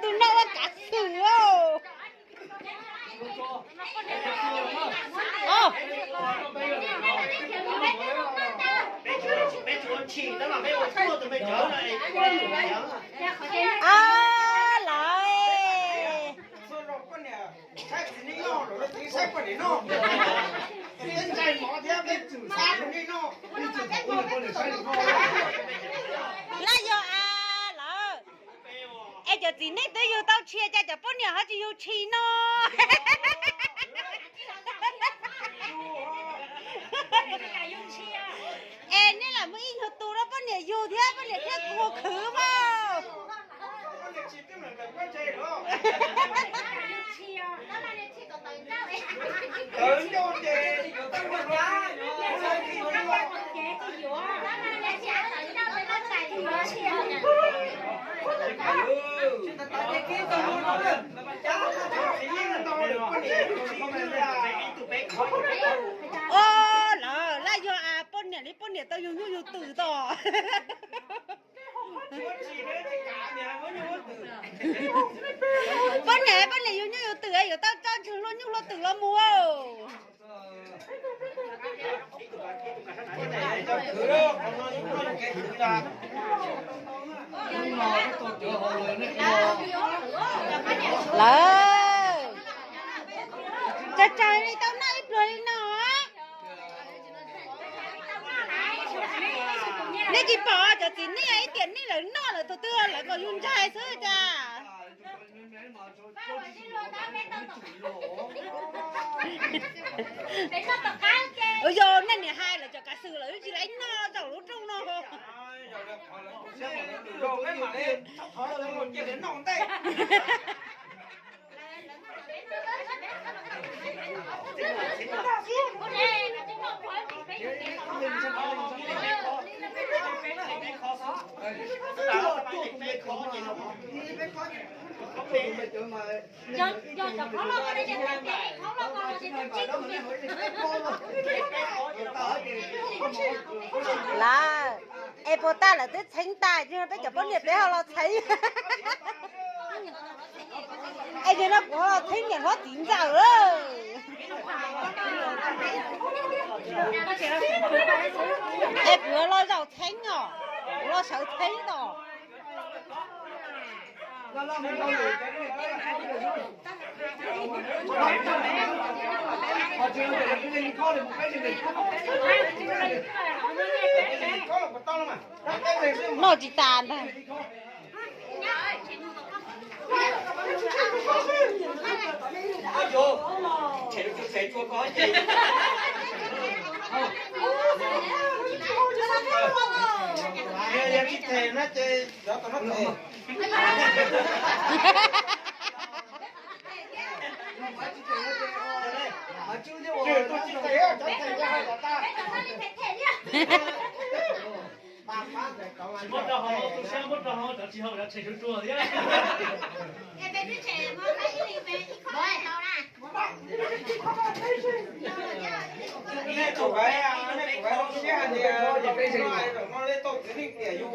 Tus no ua kav xwm os. A lawm. Laj yog a lawm. Es cov txiv neej twb yug tau tshis cas cov poj niam ho tsis yug tshis no? Es nej lam muaj ib nyuag tus rau poj niam yug thiab poj niam thiaj hu khwv mas. Ua lawm, laj yog a poj niam li poj niam tau yug nyuj yug twm tos. Poj niam, poj niam yug nyuj yug twm yuav tau tso ntswg hlua nyuj hlua twm los mus. Lawm, tsawg tsawg li tau noj ib pluag li no. Nej tsis pom cov txiv neej ib tiam neej lawv noj lawm tus twg lawv kom yus ntshai xwb cas. Ua yog nej niam hais lawv cov kav xwm lawv tsis laiv noj zaum lub rooj no. Lawm, es puas tas lawv twb txheeb tas, peb cov poj niam peb ho los txheeb. Es yog no kuv ho los txheeb niam hlob txiv ntxawm lawm. Es kuv los zaum txheeb os, kuv los sawv txheeb os. Noj tsis tas ntag. Tsis muab rau hauv, tu siab muab rau hauv, cov tsis haus cov tshem tsuag tsuag thiab. Nej tus, nej tus zoo siab hais tias no, no, no, nej tau txiv neej tiam yus.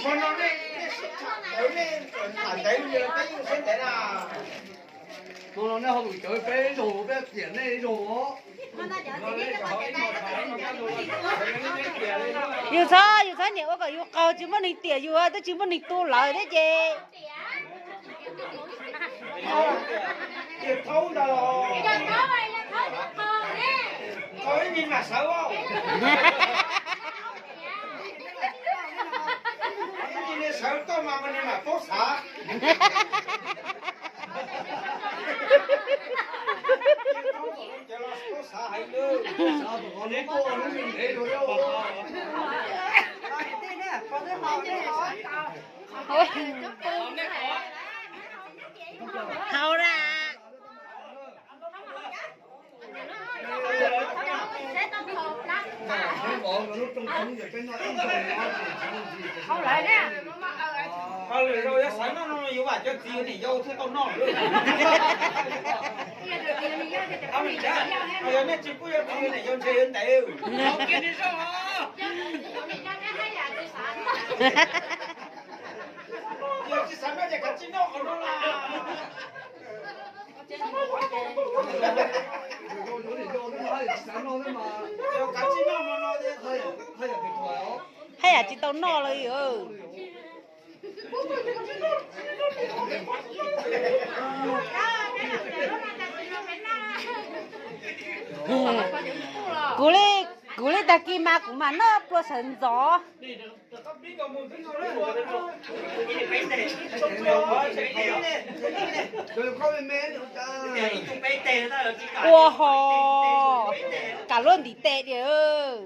Hmo no nej, nej sib tham tawv, nej tham tawv li peb yeej siab ntev na. Hmo no nej ho mus cawv peb ib zaug, peb tiam nej ib zaug os. Yus txhob, yus txhob niam ua kom yus qaug, tsis muaj neeg tiam yus, twb tsis muaj neeg tu lawv thiab ces. Thaub ntag los. Thaub ib me mam sawv. Ib me sawv toj mas mas ni mam paub xav. Haus da. Lwm zaus yuav xav noj no yuav vam cov txiv niam yau thiaj tau noj. Yog nej tsis pub yuav txiv yuav niam yuav ntshe yuav ntev. Yog tsis xav noj ces kav tsij noj qhov no las. Kav tsij noj no no. Haj yam tsis tau noj li. Kuv li, kuv li tag kis mas kuv mam noj plua sawv ntxov. Ua ho, kam luaj ntiv tes diam.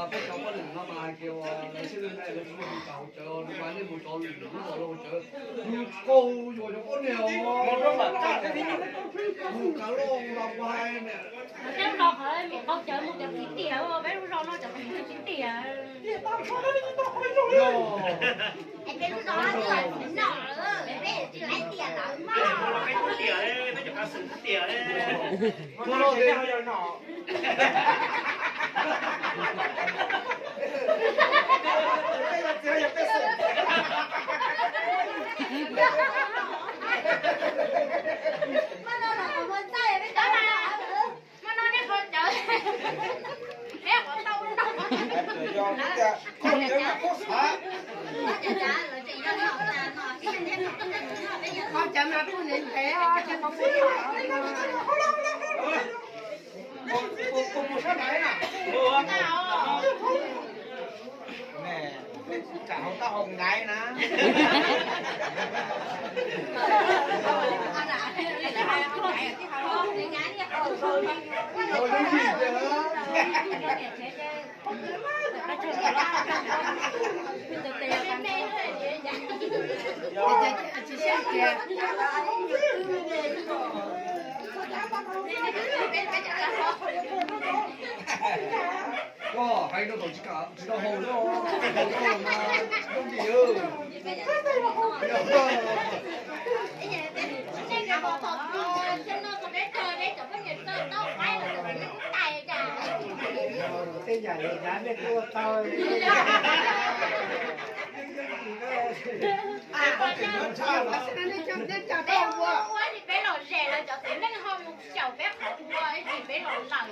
Peb cov poj niam no mas hais tias ua lawv sib leeg na lawv tsis muaj tus kam hauv cawv, lawv mas nej mus cov lwm lub zos los cawv, yus qaug yuav cov poj niam os. Mus kav loj mus los mus hais niam. Peb lub zos qhov mus qaug cawv mus cov txiv tiam, peb lub zos no cov txiv tiam. Peb lub zos no txiv nom lawm, peb tsis laib tiam lawm mog. Peb tub tiam, peb cov kav xwm tub tiam. Kam hauv taub hau nkaiv na. Koj hais no kom tsis kam tsis tau haus, haus tau mas tsis yooj yim. Tej yam li ntawd nej kuj ua tau. Peb los zem lawv cov txiv neej ho mus xyaum peb qhov ua ib txhis peb los lawm.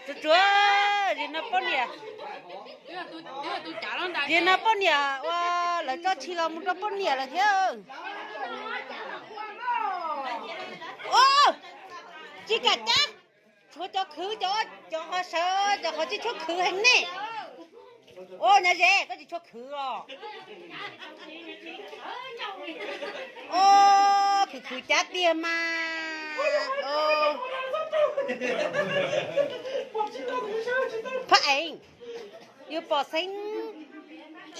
Tsuav tsuav, zim no poj niam, zim no poj niam ua lawv tso tshis los mus rau poj niam lawm thiab. Tsis kam cab, tshuav cov khwv, cov qhov sawv, cov qhov tsis tshua khwv heev ne. Ua nyob ze koj tsis tshua khwv os. Ua khwv khwv cab tiag mas. Phauj ev, yus pom xeeb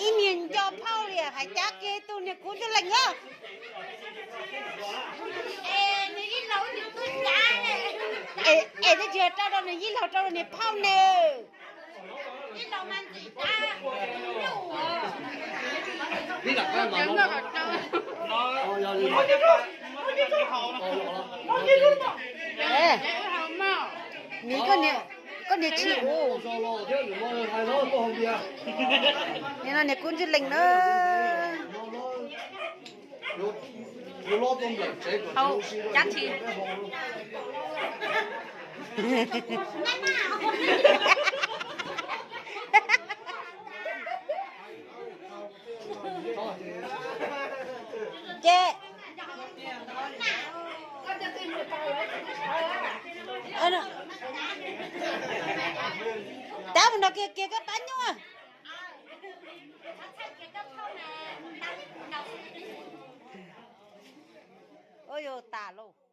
ib niag nco phauj li hais cab kiag tus niag kub ntsuj lees os. Es twb tsis rau rau nws yij laug, rau rau niag phauj nws. Miv, koj niag tshis ub. Nim no niag kub ntsuj lees na. Hau, cab tshis. Ces cab mus nrog kiag kiag koj pab nyuaj. Ua yog tas lauj.